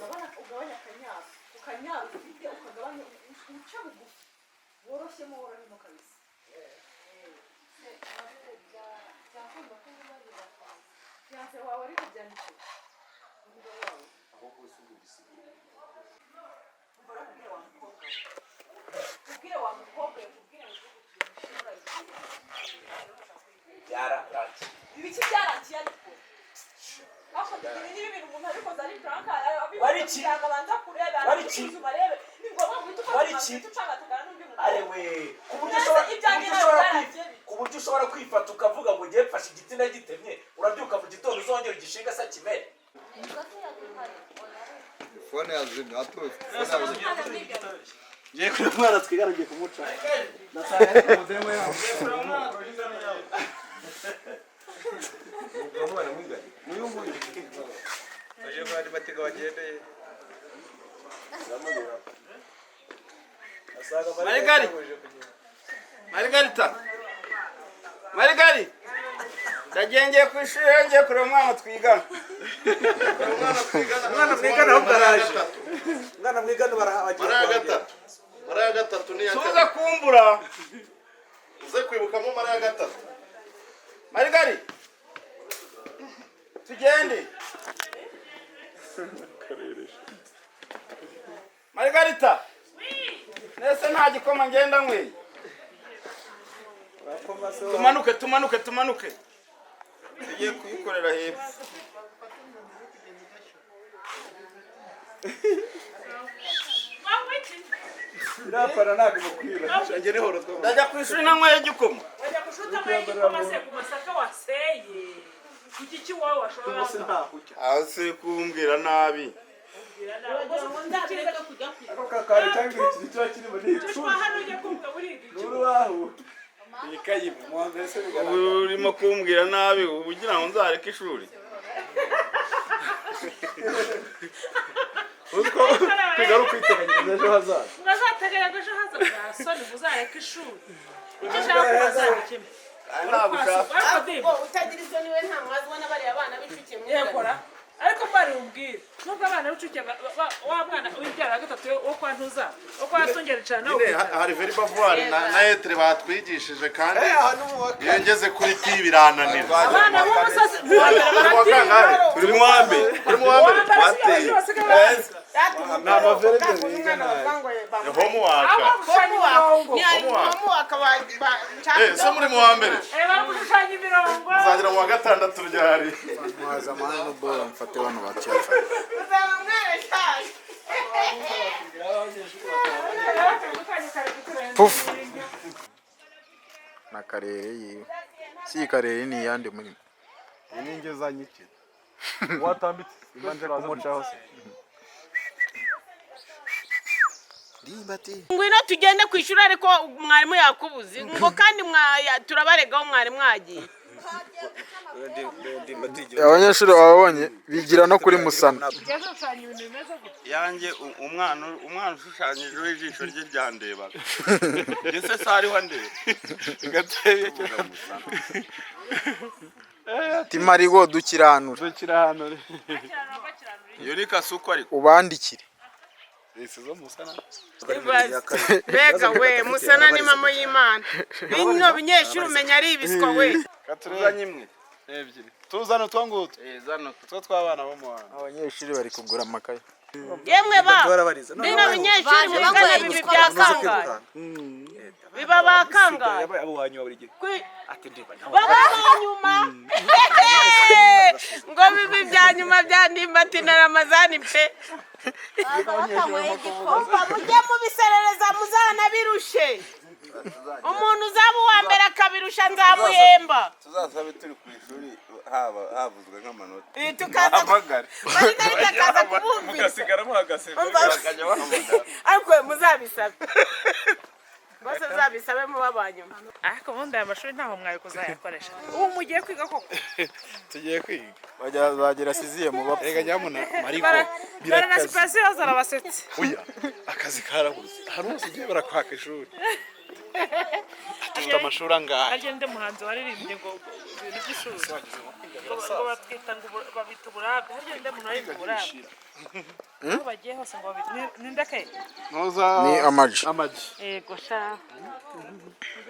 Urabona, ugabanya akanyaru ku kanyaru ufite, ukagabanya, uce bugufi, woroshyemo, worohemo kabisa. Byakunda ko biba. Fiancé wawe, ariko byanditse umugabo wawe. Ahubwo si ubu gisigaye. Umva kubwira wa mukobwa we, kubwira wa mukobwa we, kubwira ngo Byararangiye. Ibiki byarangiye? Ariko ibi ni ibintu umuntu abikoze ari prank. Wari iki? Kugira ngo abanze kurebe, Wari iki? arasuzuma arebe. Ni ngombwa guhita ufata Wari umwanzuro, iki? uhita ucangatagana n'undi muntu. Arewe, ku buryo Mbese ushobora ku ibyanjye buryo ushobora nawe byarangiye bite? Ku buryo ushobora kwifata ukavuga ngo ngiye mfashe igiti ndagitemye, urabyuka mu gitondo uzongera ugishinga se kimere? Phone yazimye atuye, phone yazimye. Ngiye kuri umwana twigana, ngiye kumuca, nasanga ari umudemo yawe. Umwana mwiganye n'uyu nguyu. Baje ko hari mateka wagendeye. Marigari, Marigarita, Marigari, ndagiye, ngiye ku ishuri, ngiye kureba umwana twigana. Umwana mwigana ahubwo araje. Umwana mwigana barahabagiye. Mara ya gatatu. Mara ya gatatu ni iya Tuza kabiri. kumbura. Uze kwibukamo mara ya gatatu. Marigari, tugende. Marigarita, nese nta gikoma ngenda nyweye. Tumanuke, tumanuke, tumanuke, tugiye kuyikorera hepfo. Irapfana ntabwo imukwira. Ndajya ku ishuri nanyweye igikoma. Wajya gushuta igikoma se ku masaka waseye? Ku giki wowe washobora? Ubu ntaho ujya. Aho si kumbwira nabi. Nzabireka kujya kwiga. Ako kakari cyangwa ikintu kiba kirimo ni icumi. Hano ujya kumva buriga Ni urubaho. Ni ikayi imwe. Mu wa mbere se Ubu bigaragara. urimo kumbwira nabi, ubu ugira ngo nzareke ishuri. Uzi ko kwiga ari ukwiteganyiriza ejo hazaza. Mwazateganya ejo hazaza, soni muzareke ishuri. Icyo ushaka kubaza ni kimwe. Kandi ntabwo ushaka. Ariko dimba. Utagira isoni we, nta mwazwa n'abariya bana b'inshuke mwigana. Yegora, ariko mbari umbwire, nubwo abana b'inshuke wa mwana w'ibyara gatatu wo kwa ntuza, wo kwa tungeri cyane nawe. Nyine hari verbe avoir na être batwigishije kandi Aha ni mu wa iyo ngeze kuri ti birananira. Abana b'umusozi mu wa mbere Uri mu wa baratinya. kangahe? Turi mu wa mbere. Uri mu wa mbere? Uwa mbere asigaye basigaye bazi. Ni amaverbe biga nabi. Ni homework. Aho gushushanya imirongo. Homework. Eh, se muri mu wa mbere? Eh, bari gushushanya imirongo. Muzagera mu wa gatandatu ryari? Mwaza mahano bora mfate bano bacyapa. Uzaba mwarashaje. Pufu na karere yiwe, si iyi karere ni iyande muri Iyi ni ingezanyikino. Watambitse. Mbanje kumucaho se. Ndimbati. Ngwino tugende ku ishuri, ariko mwarimu yakubuze ngo kandi turabaregaho mwari mwagiye. Abanyeshuri babonye bigira no kuri musana. Gushushanya ibintu bimeze gutya. Yanjye umwana ushushanyijeho ijisho rye ryandebaga, ndetse se hariho andeba. Gateye. Timarigo dukiranura. Dukiranure. Iyo ni kasuku ariko. Ubandikire. Isi zo musana. Ibaze. Mbega we, musana ni mama y'Imana. Bino binyeshuri umenya ari ibiswa we. Tuzanye imwe. Ebyiri. Tuzana utwo ngutwo. Eh, zano. Utwo tw'abana bo mu wa mbere. Abanyeshuri bari kugura amakaye. Yemwe ba, Barabariza. bino binyeshuri mwigana bibi bya kangahe? Biba ba kangahe? Yabaye abo wanyuma buri gihe. Baba ba nyuma ngo bibi bya nyuma bya Ndimbati na Ramazani pe. Umva, mujye mubiserereza, muzanabirushe. Umuntu uzaba uwa mbere akabirusha nzamuhemba. Tuzasabe turi ku ishuri haba havuzwe nk'amanota. Eh, tukaza Hamagare. Marigarita akaza kubumvisa. Mugasigara muhagaze. Umva. Bakajya bahamagara. Ariko muzabisabe bose, muzabisabe muba ba nyuma. Ariko ubundi aya mashuri ntaho mwari kuzayakoresha. Ubu mugiye kwiga koko? Tugiye kwiga. Bagera siziye mu bapfu. Rega nyamuna Mariko. Baranasipasiyo zarabasetse. Oya, akazi karabuze. Ahantu hose ugiye barakwaka ishuri. Dufite amashuri angahe? Harya nde muhanzi waririmbye ngo ibintu by'ishuri ngo batwita ngo babita uburabyo? Harya nde muntu waririmbye uburabyo aho bagiye hose ngo babita ninde ke? Ni Amaji. Amaji. Yego sha,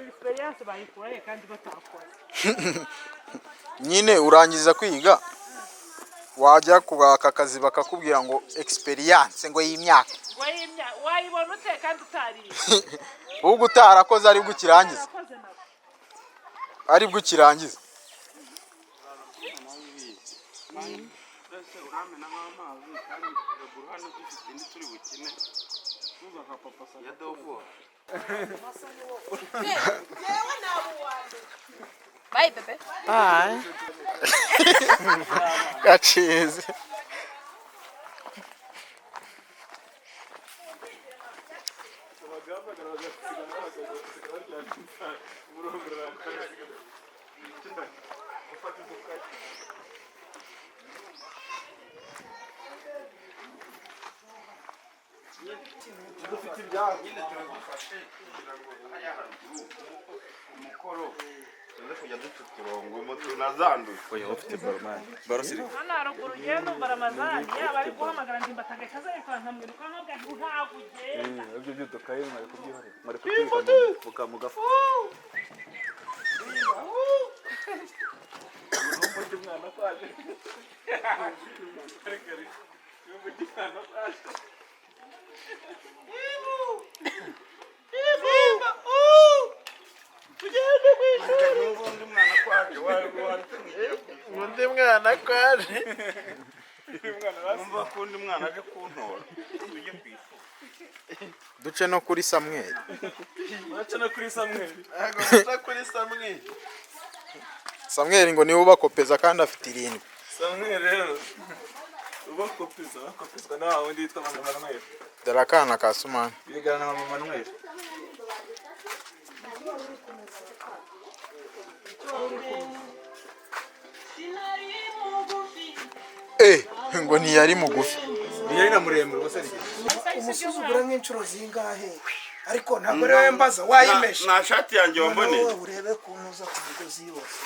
experience bayikura he kandi batakora? Nyine urangiza kwiga, wajya kubaka akazi bakakubwira ngo experience ngo y'imyaka. Ngo wayibona ute kandi utariye? Ahubwo utarakoze aribwo ukirangiza. Urakoze nabo. Aribwo ukirangiza. Mbese uramenaho amazi kandi ruguru hano dufite indi turi bukine ya dovo. Yewe nabo uwa mbere. Bye, bebe. Bye. Gacize. Nyine turagufashe kugira ngo hariya haruguru umukoro tuze kujya duca uturongo mu tunazanduye. Oya, ufite baro man, baro siri. Hano haruguru ngewe numva Ramazani yaba ari guhamagara ndimbati agahita aza yirukanka nkamwiruka nkabwira nti ntabwo ugenda. Ibyo by'udukaye mwari kubyihorera, mwari kutubika mu mufuka mu gafu. Numva undi mwana kwaje waretse nkigira ku ishuri. Undi mwana kwaje. Numva ko undi mwana aje kuntora tujye ku ishuri. Duce no kuri Samweli. Uraca no kuri Samweli. Ntabwo muca kuri Samweli. Samweli ngo niwe ubakopeza kandi afite 7. Samweli rero ubakopeza, bakopezwa na wa wundi witwa Mama Manuel. Dore akana ka Sumani. Bigana na Mama Manuel. Eh, ngo ntiyari mugufi. Ntiyari na muremure gusa ari. Umusuzugura nk'inshuro zingahe? Ariko ntabwo ari wowe mbaza wayimeshe. Nta shati yanjye wamboneye. Wowe urebe ukuntu uza ku migozi yose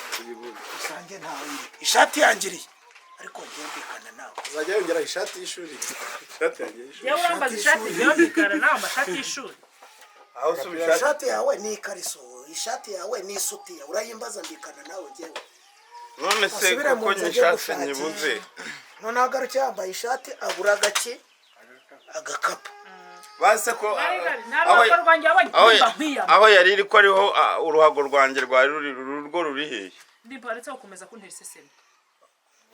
usange ntawe iri ishati yanjye iri, ariko ngemvikana nawe. Azajya yongera ishati y'ishuri. Ishati yanjye y'ishuri. Yewe urambaza ishati, yewe mbikana nawe amashati y'ishuri. Aho usubira ishati. Ishati yawe ni ikariso, ishati yawe ni isutiya, urayimbaza mbikana nawe njyewe. None se Asubire mu kuko nzu ajye nyishatse gushakisha. nyibuze. Noneho agaruke yambaye ishati abura agaki agakapu. Base ko Nta ruhago rwanjye wabonye ndimba nkwiyama. Aho yari iri ko ariho uruhago rwanjye rwari ruri rwo ruri hehe? Ndimba waretse gukomeza kuntera isesemi.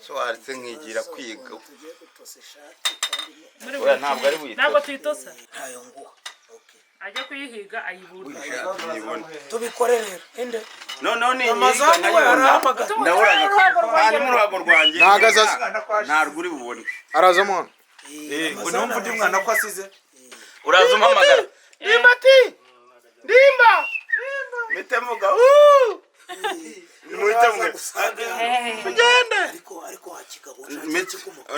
So waretse nkigira kwiga. Tugiye gutosa ishati kandi Muri Oya, ntabwo ari buyitose. Ntabwo tuyitosa. Ntayo nguha. Ajya kuyihiga ayibura. Nyibone. Tubikore rero inde. Noneho ni Ramazani we arahamagara. Ndabura Uruhago rwanjye. hanyuma uruhago rwanjye. Ntabwo azaza. Ntabwo uri bubone. Arazamo hano. Ngo niwumva undi mwana ko asize. Uraza umpamagara. Ndimbati! Ndimba! Mpite mvuga "Uuuu!" Muhite mvuga tugende. Ariko wakigabo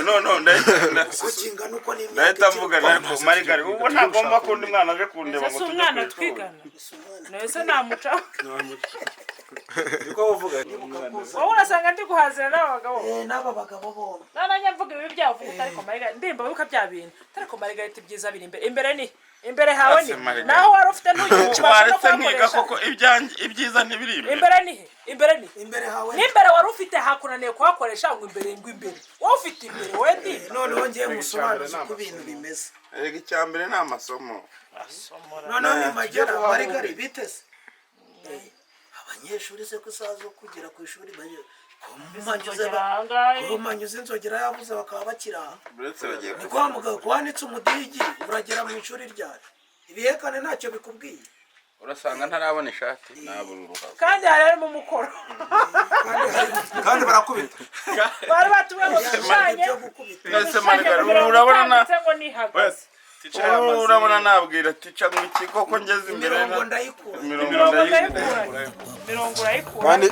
No, ndahita uko kingana uko n'imyaka ndahita mvuga ariko Marigari ubu ntagomba ko undi mwana aje kundeba Ese ngo si tujye umwana ku ishuri. twigana? Nese namuca. Niko uvuga. Wowe urasanga ndi guhazira n'aba bagabo. N'aba bagabo bombi. Nanjye mvuga ibi byabo uvuga ariko Marigari ndimba wibuka bya bintu. Ariko Marigari ibyiza biri imbere. Imbere ni imbere hawe ni Ase Marigari. naho wari ufite ntugire ubasha no Waretse nkiga kuhakoresha. koko ibyanjye ibyiza ntibiri imbere. Imbere ni he? Imbere ni imbere hawe. N'imbere wari ufite hakunaniye kuhakoresha ngo imbere ngo imbere. Wowe ufite imbere wowe ndimba. Noneho ngiye musobanuze uko ibintu bimeze. Erega icya mbere ni amasomo. Noneho nimagera Marigari biteze abanyeshuri se ko isaha zo kugera ku ishuri kumanyuze inzogera yabuze bakaba bakiri aha. Uretse bagiye Ni kwa mugabo kuhanitse umudigi uragera mu ishuri ryari ibihekane ntacyo bikubwiye. Urasanga ntarabona ishati nabura uruhago. Kandi hari harimo umukoro. Kandi barakubita. Bari batumwe ngo dushushanye. Nese Marigari urabona na ngo nihagaze. Urabona nabwira tica ngo iki koko ngeze imbere Imirongo ndayikura. Imirongo Imirongo ndayikura. ndayikura. Imirongo urayikura. Kandi